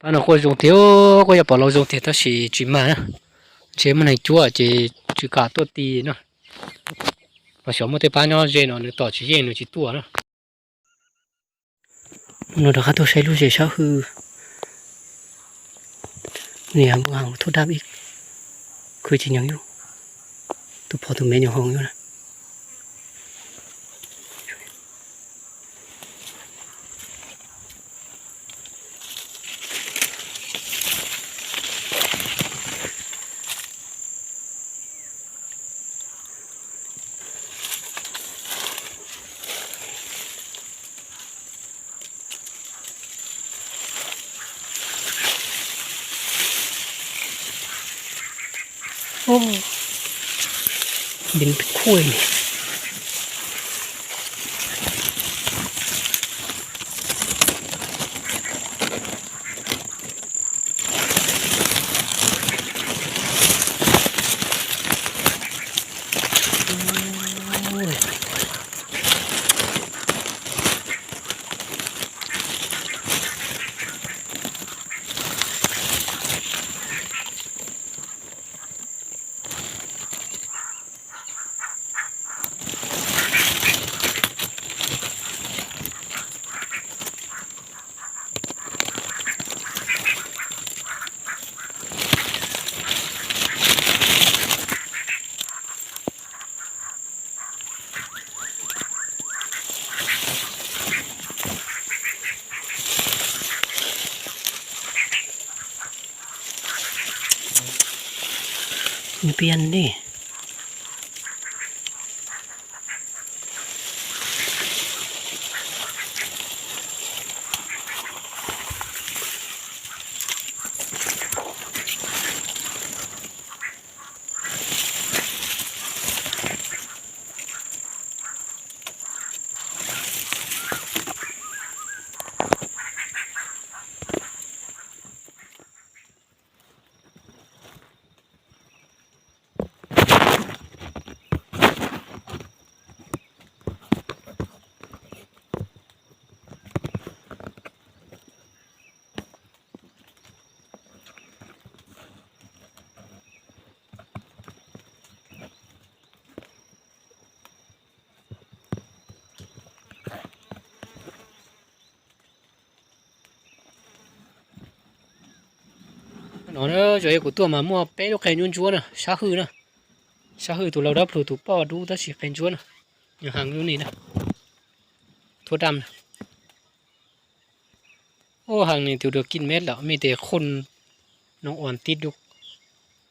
Pab no quaj zoo tiag, quaj yog pom los zoo tiag tab sis tsis mag na. Ntshe muaj neeg cuab ces tsis kam tuaj ti no. Mas xyov muaj tej pab nyob ze no nws tom tsis yeej nws tsis tuaj na. Mus no rov qab tuaj saib lub zes sab hwj. Nws yog muaj heev, thauj dab ib khwv tsis nyeem yuj. Tus phom tus mev nyuam hoom yuj na. Ntev khuaj li. Nws pian ne. No na, yog kuv tuaj mas muaj peb lub qe ntsuab ntsuab na, sab hwj na. Sab hwj tus laus dab plhu tus poj dub tab sis qe ntsuab na. Nws heev lub ni na. Thuab dam na. Ub, heev ni tus dua kij meb lawm, mej tes qhooj no uas tib dub,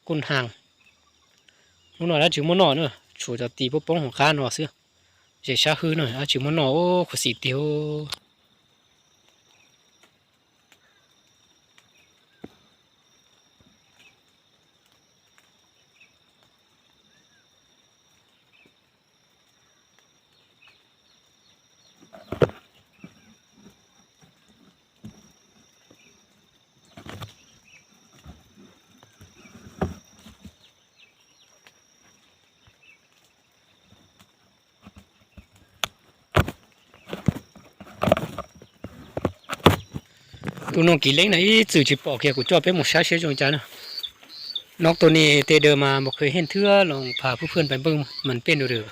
qhooj heev. Hnub no dab tsi muaj noj na, tshuav cov tis poob poob hauv qab no xwb. Zes sab hwj no dab tsi muaj noj, ub, khuv xim tiag. Tus no kiv leeb na ib txwm tsis pom kiag, kuv coj peb mus saib seb zoo cas na. Nov tus ni tes daws mas mus qhwv heej thiab los phas phwj phwj pais npej mas pej ntu daws.